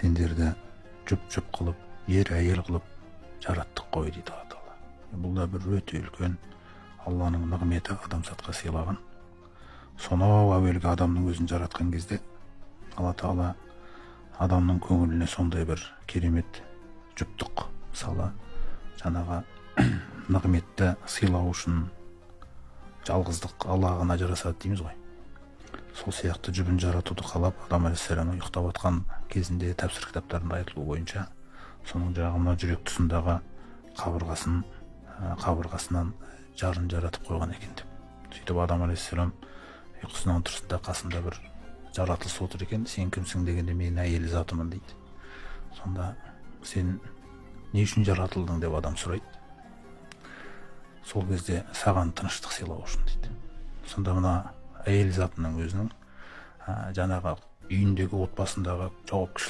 Сендерді жұп жұп қылып, ер әйел қылып жараттық қой, дейді Алла Тағала. Бұл да бір өте үлкен Алланың нығметі, адамзатқа сыйлаған. Сонау әуелгі адамның өзін жаратқан кезде Алла Тағала адамның көңіліне сондай бір керемет жұптық, мысалы, жаңағы нығметті сыйлау үшін, жалғыздық Аллаға ғана жарасады дейміз ғой, сол сияқты жұбын жаратуды қалап, Адам алейхисаламның ұйықтап жатқан кезінде, тәпсір кітаптарында айтылуы бойынша, соның жаңағы мына жүрек тұсындағы қабырғасын, қабырғасынан жарын жаратып қойған екен деп. Сөйтіп Адам алейхисалам ұйқысынан тұрса да, қасында бір жаратылыс отыр екен. «Сен кімсің?» дегенде, «Мен әйел затымын», – дейді. Сонда «Сен не үшін жаратылдың?» деп адам сұрайды. Сол кезде «Саған тыныштық сыйлау үшін», – дейді. Сонда мына әйел затының өзінің жаңағы үйіндегі, отбасындағы жауапкершілік